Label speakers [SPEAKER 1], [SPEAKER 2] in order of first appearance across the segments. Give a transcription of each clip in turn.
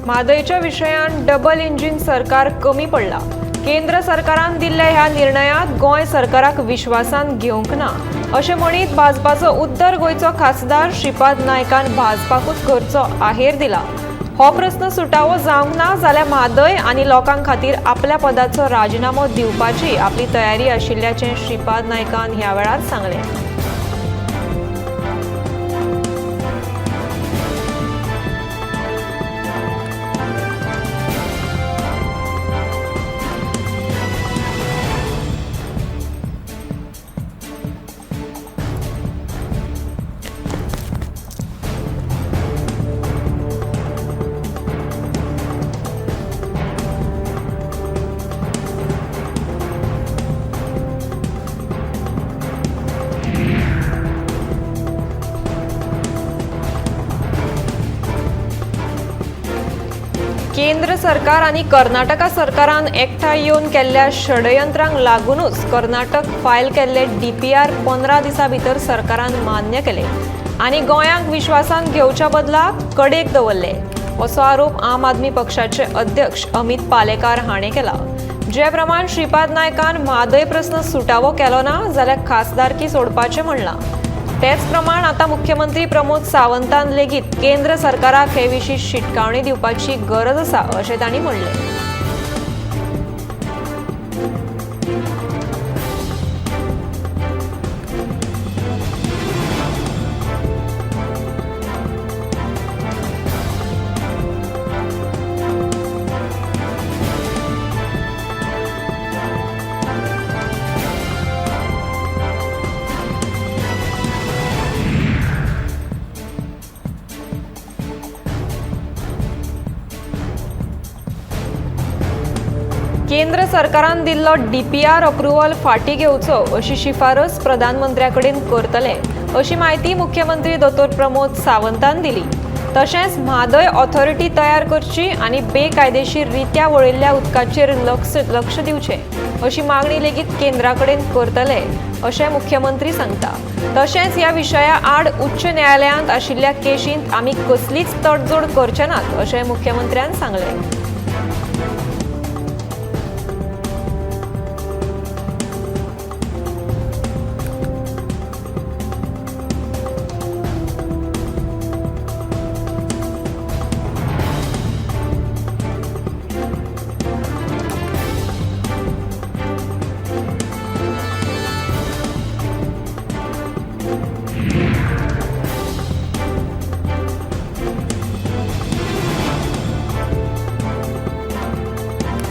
[SPEAKER 1] म्हादयच्या विशयान double engine सरकार कमी पडला। केंद्र सरकारान दिल्ल्या ह्या निर्णयात गोंय सरकाराक विश्वासान घेवंक ना अशें म्हणीत भाजपाचो उत्तर गोंयचो खासदार श्रीपाद नायकान भाजपाकूच घरचो आहेर दिला। हो प्रस्न सुटावो जावंक ना जाल्यार म्हादय आनी लोकां खातीर आपल्या पदाचो राजिनामो दिवपाची आपली तयारी आशिल्ल्याचें श्रीपाद नायकान ह्या वेळार सांगलें। केंद्र सरकार आनी कर्नाटका सरकारान एकठांय येवन केल्ल्या षडयंत्रांक लागूनच कर्नाटक फायल केल्ले डीपीआर 15 दिसां भितर सरकारान मान्य केले आनी गोंयांक विश्वासान घेवच्या बदला कडेक दवरले असो आरोप आम आदमी पक्षाचे अध्यक्ष अमित पालेकार हाणें केला। जे प्रमाण श्रीपाद नायकान म्हादय प्रस्न सुटावो केलो ना जाल्यार खासदारकी सोडपाचें म्हणलां, तेच प्रमाण आता मुख्यमंत्री प्रमोद सावंतान लेगीत केंद्र सरकाराक हे विशीं शिटकावणी दिवपाची गरज आसा अशें तांणी म्हणलें। केंद्र सरकारान दिल्लो डीपीआर अप्रुव्हल फाटी घेवचो अशी शिफारस प्रधानमंत्र्या कडेन करतले अशी म्हायती मुख्यमंत्री दोतोर प्रमोद सावंतान दिली। तशेंच म्हादय ऑथॉरिटी तयार करची आनी बेकायदेशीर रित्या वळिल्ल्या उदकाचेर लक्ष दिवचें अशी मागणी लेगीत केंद्रा कडेन करतले अशें मुख्यमंत्री सांगता। तशेंच ह्या विशया आड उच्च न्यायालयांत आशिल्ल्या केशींत आमी कसलीच तडजोड करचे नात अशें मुख्यमंत्र्यान सांगलें।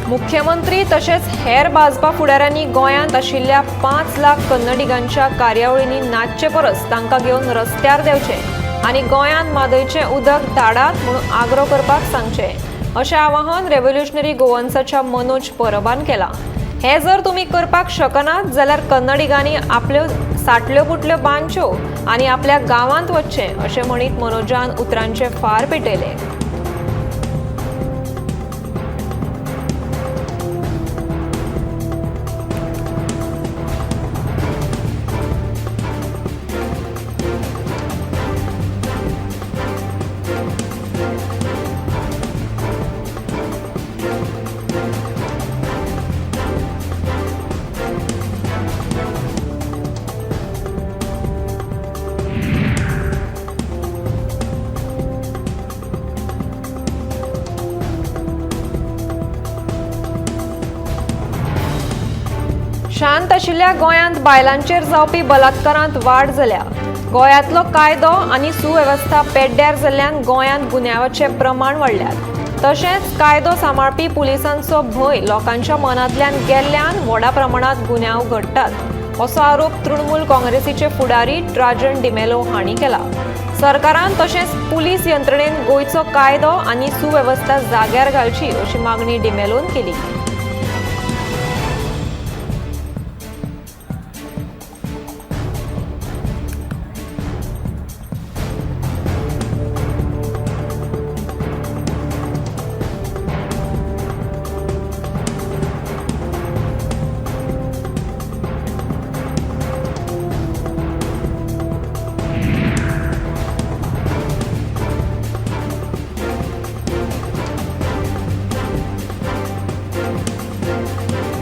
[SPEAKER 1] मुख्यमंत्री तशेंच हेर भाजपा फुडाऱ्यांनी गोंयांत आशिल्ल्या 5 लाख कन्नडिगांच्या कार्यावळींनी नाचचे परस तांकां घेवन रस्त्यार देंवचें आनी गोंयांत म्हादयचें उदक धाडात म्हणून आग्रो करपाक सांगचें अशें आवाहन रेव्होल्युशनरी गोवन्साच्या मनोज परबान केलां। हें जर तुमी करपाक शकनात जाल्यार कन्नडिगांनी आपल्यो साटल्यो पुटल्यो बांदच्यो आनी आपल्या गांवांत वचचें अशें म्हणीत मनोजान उतरांचे फार पेटयले। शांत आशिल्ल्या गोंयांत बायलांचेर जावपी बलात्कारांत वाड जाल्या। गोंयांतलो कायदो आनी सुवेवस्था पेड्ड्यार जाल्ल्यान गोंयांत गुन्यांवाचें प्रमाण वाडल्यात। तशेंच कायदो सांबाळपी पुलिसांचो भंय लोकांच्या मनांतल्यान गेल्ल्यान व्हडा प्रमाणांत गुन्यांव घडटात असो आरोप तृणमूल काँग्रेसीचे फुडारी ट्राजन डिमेलो हांणी केला। सरकारान तशेंच पुलीस यंत्रणेन गोंयचो कायदो आनी सुवेवस्था जाग्यार घालची अशी मागणी डिमेलोन केली।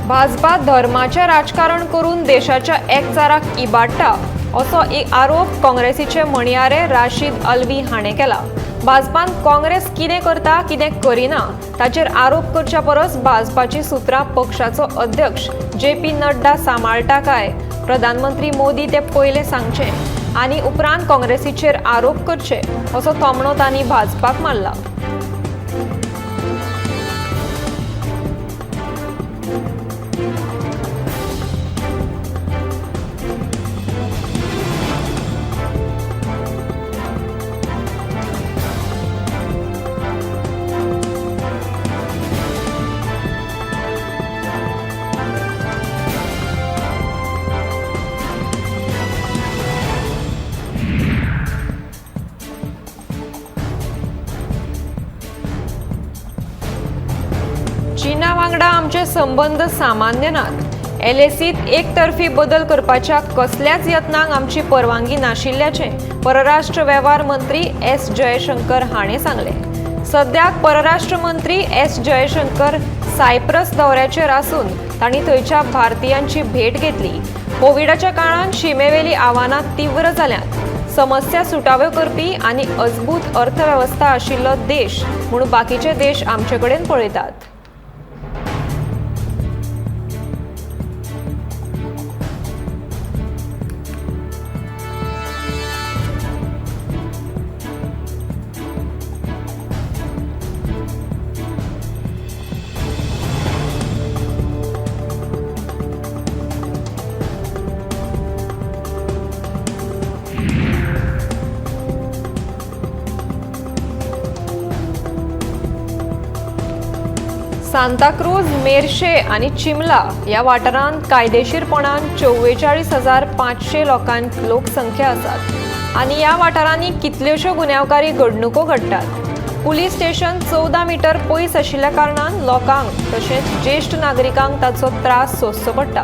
[SPEAKER 1] भाजपा धर्माचें राजकारण करून देशाच्या एकचाराक इबाडटा असो एक आरोप काँग्रेसीचे म्हणयारे राशीद अल्वी हाणें केला. भाजपान काँग्रेस कितें करता कितें करिना ताचेर आरोप करच्या परस भाजपाची सुत्रां पक्षाचो अध्यक्ष जे पी नड्डा सांबाळटा काय प्रधानमंत्री मोदी ते पयलें सांगचें आनी उपरांत काँग्रेसीचेर आरोप करचे असो थोमणो तांणी भाजपाक मारला. चीना वांगडा आमचे संबंद सामान्य नात. एलएसीत एकतर्फी बदल करपाच्या कसल्याच यत्नांक आमची परवानगी नाशिल्ल्याचें परराष्ट्र वेव्हार मंत्री एस जयशंकर हाणें सांगलें. सद्याक परराष्ट्र मंत्री एस जयशंकर सायप्रस दौऱ्याचेर आसून तांणी थंयच्या भारतीयांची भेट घेतली. कोविडाच्या काळांत शिमेवेली आव्हानां तीव्र जाल्यांत. समस्या सुटाव्यो करपी आनी अजबूत अर्थवेवस्था आशिल्लो देश म्हूण बाकीचे देश आमचे कडेन पळयतात. सांताक्रूज, मेरशे आनी चिमला ह्या वाठारांत कायदेशीरपणान 44,500 लोकांक लोकसंख्या आसात आनी ह्या वाठारांनी कितल्योश्यो गुन्यांवकारी घडणुको घडटात. पुलीस स्टेशन 14 मीटर पयस आशिल्ल्या कारणान लोकांक तशेंच ज्येश्ठ नागरिकांक ताचो त्रास सोंसचो पडटा.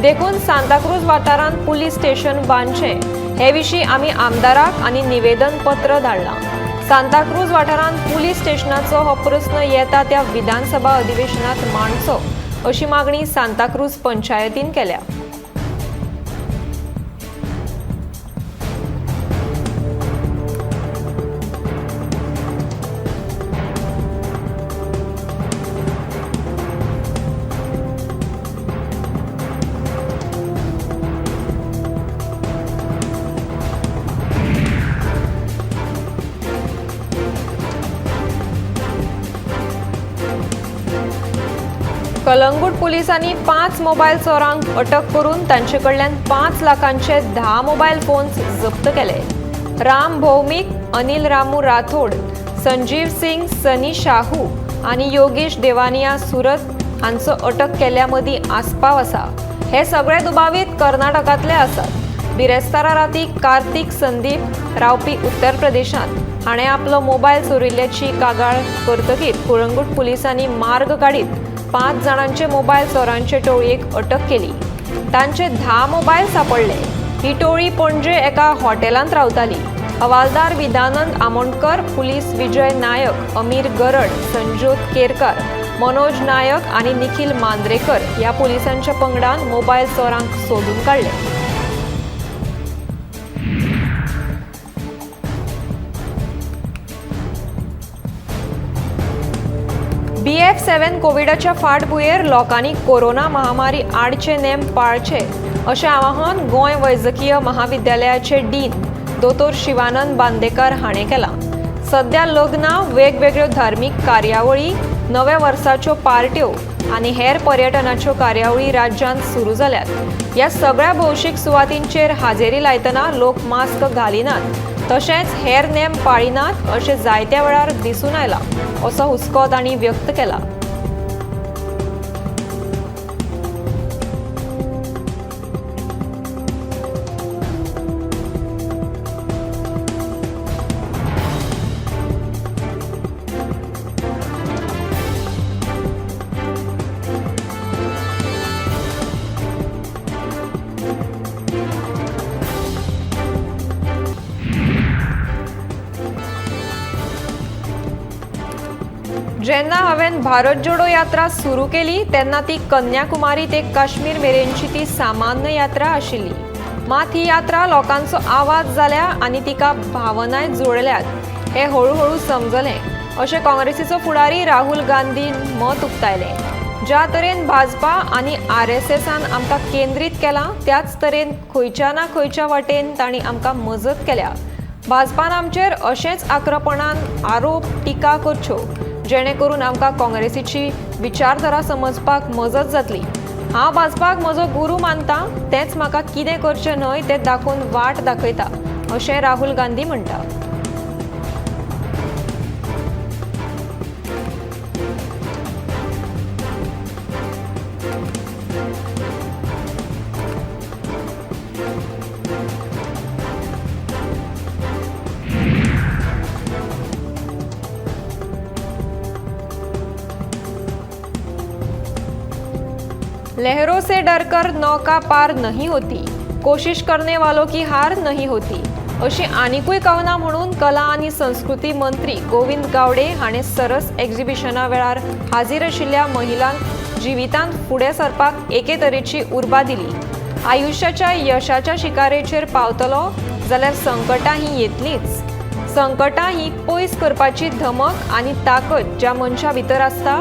[SPEAKER 1] देखून सांताक्रूज वाठारांत पुलीस स्टेशन बांदचें हे विशीं आमी आमदाराक आनी निवेदन पत्र धाडलां. सांताक्रूज वाठारांत पुलीस स्टेशनाचो हो प्रस्न येता त्या विधानसभा अधिवेशनात मांडचो अशी मागणी सांताक्रूज पंचायतीन केल्या. कलंगूट पुलिसांनी 5 मोबायल चोरांक अटक करून तांचे कडल्यान 5 लाखांचे 10 मोबायल फोन्स जप्त केले. राम भौमिक, अनिल रामू राठोड, संजीव सिंग, सनी शाहू आनी योगेश देवानिया सुरत हांचो अटक केल्ल्या मदीं आस्पाव आसा. हे सगळे दुबावीत कर्नाटकांतले आसात. बिरेस्तारा राती कार्तिक संदीप रावपी उत्तर प्रदेशांत हाणें आपलो मोबायल चोरिल्ल्याची कागाळ करतकीर कळंगूट पुलिसांनी मार्ग काडीत 5 जाणांचे मोबायल चोरांचे टोळयेक अटक केली. तांचे 10 मोबायल सापडले. ही टोळी पणजे एका हॉटेलांत रावताली. हवालदार विदानंद आमोणकर, पुलीस विजय नायक, अमीर गरड, संज्योत केरकर, मनोज नायक आनी निखिल मांद्रेकर ह्या पुलिसांच्या पंगडान मोबायल चोरांक सोदून काडले. BF7 कोविडाच्या फाटभुंयेर लोकांनी कोरोना महामारी आडचे नेम पाळचे अशें आवाहन गोंय वैजकीय महाविद्यालयाचे डीन दोतोर शिवानंद बांदेकर हाणें केलां. सद्या लग्नां, वेगवेगळ्यो धार्मीक कार्यावळी, नव्या वर्साच्यो पार्ट्यो आनी हेर पर्यटनाच्यो कार्यावळी राज्यांत सुरू जाल्यात. ह्या सगळ्या भौशीक सुवातींचेर हाजेरी लायतना लोक मास्क घालिनात तशेंच हेर नेम पाळिनात अशें जायत्या वेळार दिसून आयलां असो हुस्को तांणी व्यक्त केला. जेन्ना हांवें भारत जोडो यात्रा सुरू केली तेन्ना ती कन्याकुमारी ते काश्मीर मेरेनची ती सामान्य यात्रा आशिल्ली. मात ही यात्रा लोकांचो आवाज जाल्या आनी तिका भावनाय जोडल्यात हें हळूहळू समजलें अशें काँग्रेसीचो फुडारी राहुल गांधीन मत उक्तायलें. ज्या तरेन भाजपा आनी आरएसएसान आमकां केंद्रीत केलां त्याच तरेन खंयच्या ना खंयच्या वाटेन तांणी आमकां मजत केल्या. भाजपान आमचेर अशेंच आक्रपणान आरोप टिका करच्यो जेणे करून आमकां काँग्रेसीची विचारधारा समजपाक मजत जातली. हांव भाजपाक म्हजो गुरू मानता, तेंच म्हाका कितें करचें न्हय तें दाखोवन वाट दाखयता अशें राहुल गांधी म्हणटा. लहरों से डरकर नौका पार नहीं होती, कोशिश करने वालों की हार नहीं होती अशी आनिकूय कवनां म्हणून कला आनी संस्कृती मंत्री गोविंद गावडे हाणें सरस एक्झिबिशना वेळार हाजीर आशिल्ल्या महिलांक जिवितांत फुडें सरपाक एके तरेची उर्बा दिली. आयुश्याच्या यशाच्या शिकारेचेर पावतलो जाल्यार संकटां ही येतलींच. संकटां ही पयस करपाची धमक आनी ताकद ज्या मनशा भितर आसता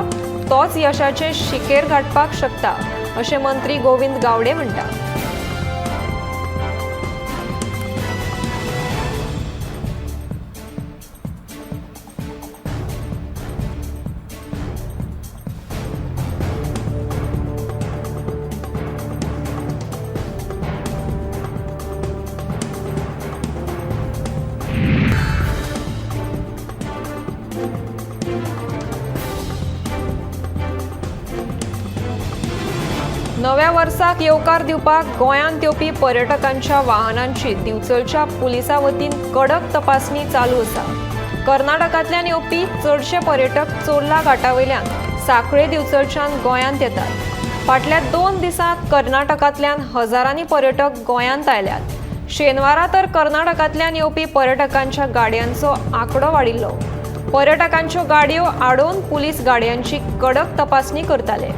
[SPEAKER 1] तोच यशाचें शिकेर गांठपाक शकता अशें मंत्री गोविंद गावडे म्हणटा. नव्या वर्साक येवकार दिवपाक गोंयांत येवपी पर्यटकांच्या वाहनांची दिवचलच्या पुलिसां वतीन कडक तपासणी चालू आसा. कर्नाटकांतल्यान येवपी चडशे पर्यटक चोर्ला घाटा वयल्यान सांखळे दिवचलच्यान गोंयांत येतात. फाटल्या 2 दिसांत कर्नाटकांतल्यान हजारांनी पर्यटक गोंयांत आयल्यात. शेनवारा तर कर्नाटकांतल्यान येवपी पर्यटकांच्या गाडयांचो आंकडो वाडिल्लो. पर्यटकांच्यो गाडयो आडोवन पुलीस गाडयांची कडक तपासणी करताले.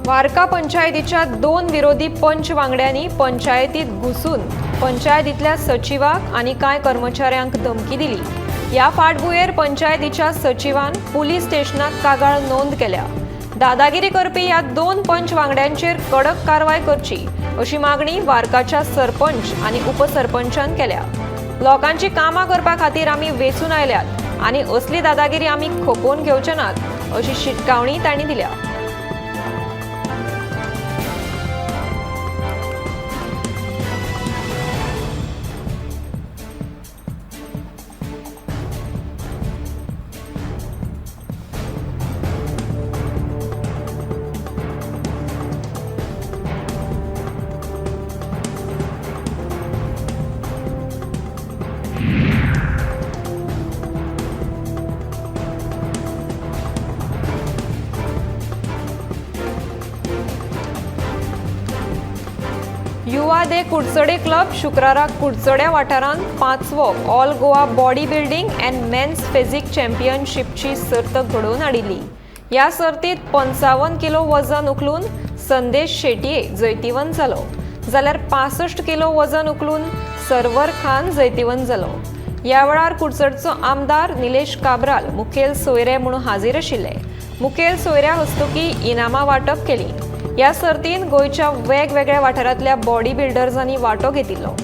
[SPEAKER 1] वार्का पंचायतीच्या 2 विरोधी पंच वांगड्यांनी पंचायतीत घुसून पंचायतीतल्या सचिवाक आनी कांय कर्मचाऱ्यांक धमकी दिली. ह्या फाटभुंयेर पंचायतीच्या सचिवान पुलीस स्टेशनाक कागाळ नोंद केल्या. दादागिरी करपी ह्या 2 पंच वांगड्यांचेर कडक कारवाय करची अशी मागणी वार्काच्या सरपंच आनी उपसरपंचान केल्या. लोकांची कामां करपा खातीर आमी वेंचून आयल्यात आनी असली दादागिरी आमी खपोवन घेवचे नात अशी शिटकावणी तांणी दिल्या. युवा दे कुडचडे क्लब शुक्राराक कुडचड्या वाठारांत 5वो all Goa body building and men's physique चॅम्पियनशीपची सर्त घडोवन हाडिल्ली. ह्या सर्तीत 55 किलो वजन उखलून संदेश शेटये जैतिवंत जालो, जाल्यार 65 किलो वजन उखलून सरवर खान जैतिवंत जालो. ह्या वेळार कुडचडचो आमदार निलेश काब्राल मुखेल सोयरे म्हणून हाजीर आशिल्ले. मुखेल सोयऱ्या हस्तुकी इनामां वांटप केली. ह्या सर्तीन गोंयच्या वेगवेगळ्या वाठारांतल्या बॉडी बिल्डर्सांनी वांटो घेतिल्लो.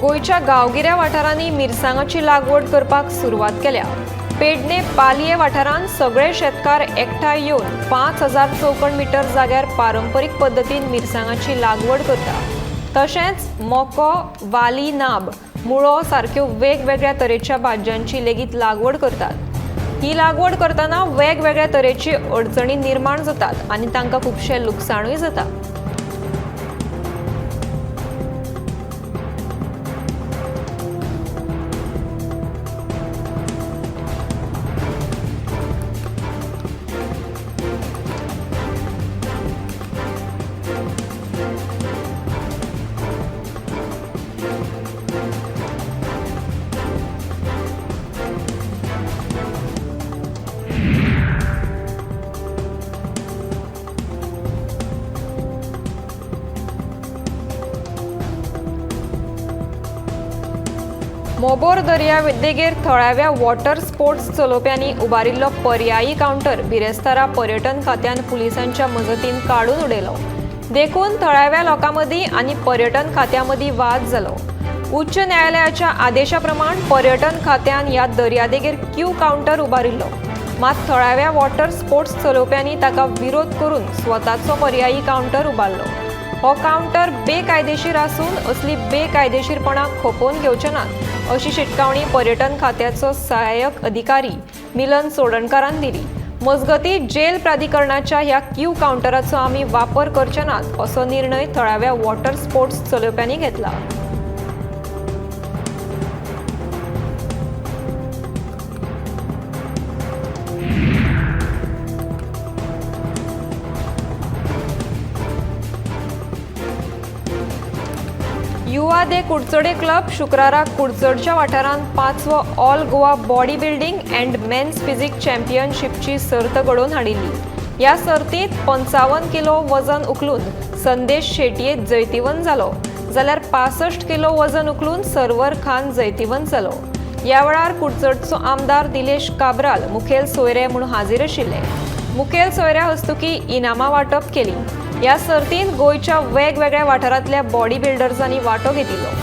[SPEAKER 1] गोंयच्या गांवगिऱ्या वाठारांनी मिरसांगाची लागवड करपाक सुरवात केल्या. पेडणे पालये वाठारांत सगळे शेतकार एकठांय येवन 5000 चौखण मीटर जाग्यार पारंपरीक पद्दतीन मिरसांगाची लागवड करता. तशेंच मको, वाली, नाब, मुळो सारक्यो वेगवेगळ्या तरेच्या भाजयांची लेगीत लागवड करतात. ही लागवड करतना वेगवेगळ्या तरेची अडचणी निर्माण जातात आनी तांकां खुबशें लुकसाणूय जाता. मोबोर दर्या देगेर थळाव्या वॉटर स्पोर्ट्स चलोवप्यांनी उबारिल्लो पर्यायी कावंटर बिरेस्तारा पर्यटन खात्यान पुलिसांच्या मजतीन काडून उडयलो. देखून थळाव्या लोकां मदीं आनी पर्यटन खात्या मदीं वाद जालो. उच्च न्यायालयाच्या आदेशा प्रमाण पर्यटन खात्यान ह्या दर्यादेगेर क्यू कावंटर उबारिल्लो. मात थळाव्या वॉटर स्पोर्ट्स चलोवप्यांनी ताका विरोध करून स्वताचो पर्यायी कावंटर उबारलो. हो कावंटर बेकायदेशीर आसून असली बेकायदेशीरपणां खपोवन घेवचे नात अशी शिटकावणी पर्यटन खात्याचो सहाय्यक अधिकारी मिलन चोडणकारान दिली. मजगती जेल प्राधिकरणाच्या ह्या क्यू कावंटराचो आमी वापर करचे नात असो निर्णय थळाव्या वॉटर स्पोर्ट्स चलोवप्यांनी घेतला. युवा दे कुडचडे क्लब शुक्रारा कुडचडच्या वाठारांत 5वो all Goa body building and men's physique चॅम्पियनशिपची सर्त घडोवन हाडिल्ली. ह्या सर्तींत 55 किलो वजन उखलून संदेश शेटये जैतिवंत जालो, जाल्यार 65 किलो वजन उखलून सरवर खान जैतिवंत जालो. ह्या वेळार कुडचडचो आमदार दिलेश काब्राल मुखेल सोयरे म्हूण हाजीर आशिल्ले. मुखेल सोयऱ्या हस्तुकी इनामां वांटप केली. ह्या सर्तींत गोंयच्या वेगवेगळ्या वाठारांतल्या बॉडी बिल्डर्सांनी वांटो घेतिल्लो.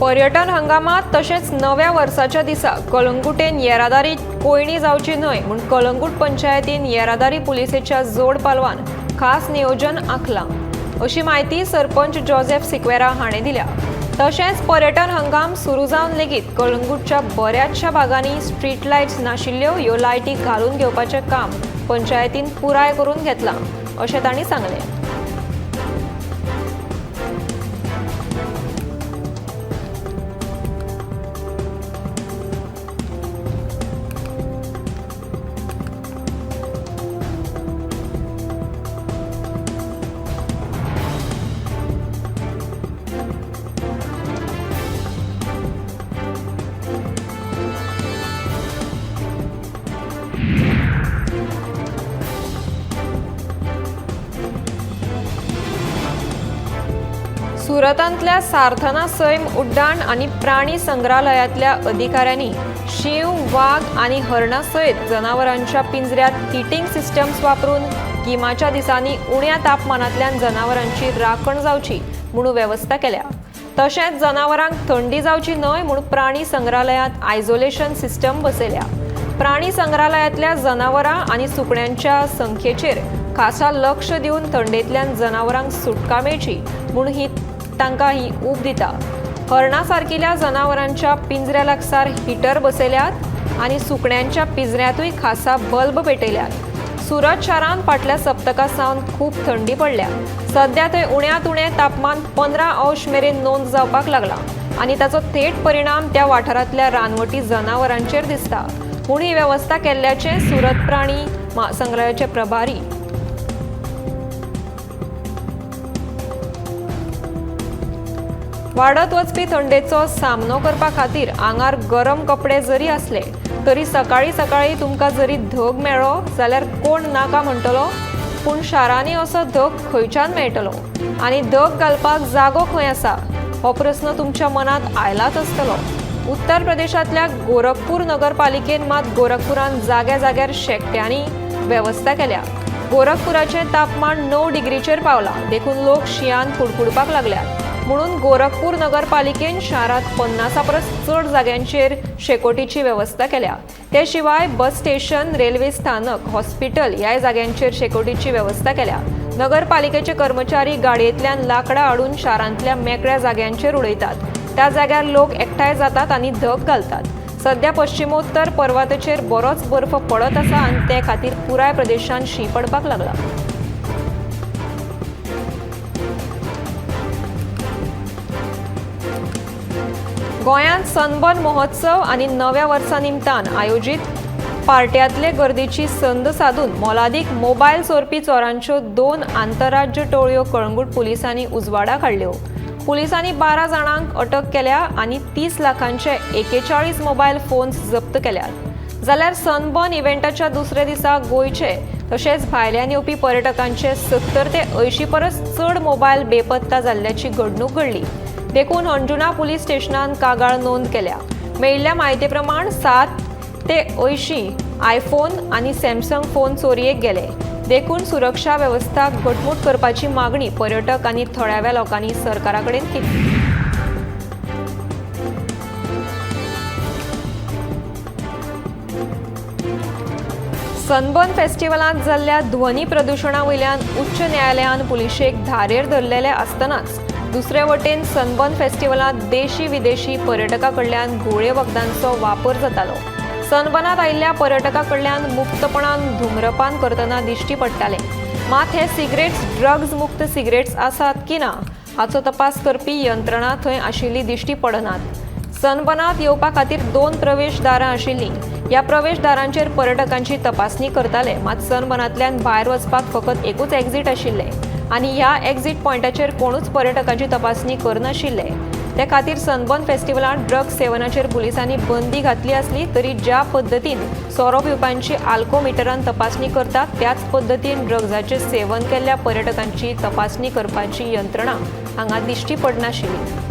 [SPEAKER 1] पर्यटन हंगामात तशेंच नव्या वर्साच्या दिसा कलंगुटेन येरादारी कोयणी जावची न्हय म्हूण कलंगूट पंचायतीन येरादारी पुलिसेच्या जोड पालवान खास नियोजन आंखलां अशी म्हायती सरपंच जोसेफ सिक्वेरा हाणें दिल्या. तशेंच पर्यटन हंगाम सुरू जावन लेगीत कलंगूटच्या बऱ्याचशा भागांनी स्ट्रीट लायट्स नाशिल्ल्यो ह्यो लायटी घालून घेवपाचें काम पंचायतीन पुराय करून घेतलां अशें तांणी सांगलें. सुरतांतल्या सार्थना सैम उड्डाण आनी प्राणी संग्रहालयांतल्या अधिकाऱ्यांनी शींव, वाग आनी हरणा सयत जनावरांच्या पिंजऱ्यांत हिटींग सिस्टम्स वापरून गिमाच्या दिसांनी उण्या तापमानांतल्यान जनावरांची राखण जावची म्हूण वेवस्था केल्या. तशेंच जनावरांक थंडी जावची न्हय म्हूण प्राणी संग्रहालयांत आयसोलेशन सिस्टम बसयल्या. प्राणी संग्रहालयांतल्या जनावरां आनी सुकण्यांच्या संख्येचेर खासा लक्ष दिवन थंडेंतल्यान जनावरांक सुटका मेळची म्हूण ही तांकां ही ऊब दिता. हरणा सारकिल्या जनावरांच्या पिंजऱ्या लागसार हिटर बसयल्यात आनी सुकण्यांच्या पिंजऱ्यांतूय खासा बल्ब पेटयल्यात. सुरत शारांत फाटल्या सप्तका सावन खूब थंडी पडल्या. सध्या थंय उण्यांत उणें तापमान 15 अंश मेरेन नोंद जावपाक लागला आनी ताचो थेट परिणाम त्या वाठारांतल्या रानवटी जनावरांचेर दिसता म्हूण ही वेवस्था केल्ल्याचें सुरत प्राणी संग्रहालयाचे प्रभारी वाडत वचपी थंडेचो सामनो करपा खातीर आंगार गरम कपडे जरी आसले तरी सकाळीं सकाळीं तुमकां जरी धग मेळ्ळो जाल्यार कोण नाका म्हणटलो, पूण शारांनी असो धग खंयच्यान मेळटलो आनी धग घालपाक जागो खंय आसा हो प्रस्न तुमच्या मनांत आयलाच आसतलो। उत्तर प्रदेशांतल्या गोरखपूर नगरपालिकेन मात गोरखपुरान जाग्या जाग्यार शेकट्यांनी वेवस्था केल्या। गोरखपुराचें तापमान 9 डिग्रीचेर पावलां, देखून लोक शिंयान कुडकुडपाक लागल्यात। म्हणून गोरखपूर नगरपालिकेन शारांत 50 परस चड जाग्यांचेर शेकोटीची वेवस्था केल्या। ते शिवाय बस स्टेशन, रेल्वे स्थानक, हॉस्पिटल ह्या जाग्यांचेर शेकोटीची वेवस्था केल्या। नगरपालिकेचे कर्मचारी गाडयेंतल्यान लाकडां हाडून शारांतल्या मेकळ्या जाग्यांचेर उडयतात। त्या जाग्यार लोक एकठांय जातात आनी धग घालतात। सध्या पश्चिमोत्तर पर्वताचेर बरोच बर्फ पडत आसा आनी ते खातीर पुराय प्रदेशांत शीं पडपाक लागला। गोंयांत सनबर्न महोत्सव आनी नव्या वर्सा निमतान आयोजीत पार्ट्यांतले गर्दीची संद सादून मोलादीक मोबायल चोरपी चोरांच्यो 2 आंतरराज्य टोळयो कळंगूट पुलिसांनी उजवाडाक हाडल्यो। पुलिसांनी 12 जाणांक अटक केल्या आनी 30 लाखांचे 41 मोबायल फोन्स जप्त केल्यात। जाल्यार सनबर्न इव्हेंटाच्या दुसऱ्या दिसा गोंयचे तशेंच भायल्यान येवपी पर्यटकांचे 70 ते 80 परस चड मोबायल बेपत्ता जाल्ल्याची घडणूक घडली। देखून अंजुना पुलीस स्टेशनान कागाळ नोंद केल्या। मेळिल्ल्या म्हायती प्रमाण 7 ते 80 आयफोन आनी सॅमसंग फोन चोरयेक गेले। देखून सुरक्षा वेवस्था घटमूट करपाची मागणी पर्यटक आनी थळाव्या लोकांनी सरकारा कडेन केली। सनबर्न फेस्टिवलांत जाल्ल्या ध्वनी प्रदुशणा वयल्यान उच्च न्यायालयान पुलिशेक धारेर धरलेले आसतनाच दुसरे वटेन सनबर्न फेस्टिवलांत देशी विदेशी पर्यटकां कडल्यान घुंवळे वखदांचो वापर जातालो। सनबर्नांत आयिल्ल्या पर्यटकां कडल्यान मुक्तपणान धूम्रपान करतना दिश्टी पडटाले। मात हे सिगरेट्स ड्रग्ज मुक्त सिगरेट्स आसात की ना हाचो तपास करपी यंत्रणा थंय आशिल्ली दिश्टी पडनात। सनबर्नांत येवपा खातीर 2 प्रवेश दारां आशिल्लीं। ह्या प्रवेश दारांचेर पर्यटकांची तपासणी करताले, मात सनबर्नांतल्यान भायर वचपाक फकत एकूच एक्झीट आशिल्लें आनी ह्या एक्झीट पॉयंटाचेर कोणूच पर्यटकांची तपासणी करनाशिल्ले। ते खातीर सनबर्न फेस्टिवलांत ड्रग्ज सेवनाचेर पुलिसांनी बंदी घातली आसली तरी ज्या पद्दतीन सोरो पिवपांची आल्कोमिटरान तपासणी करतात त्याच पद्दतीन ड्रग्जाचें सेवन केल्ल्या पर्यटकांची तपासणी करपाची यंत्रणा हांगा दिश्टी पडनाशिल्ली।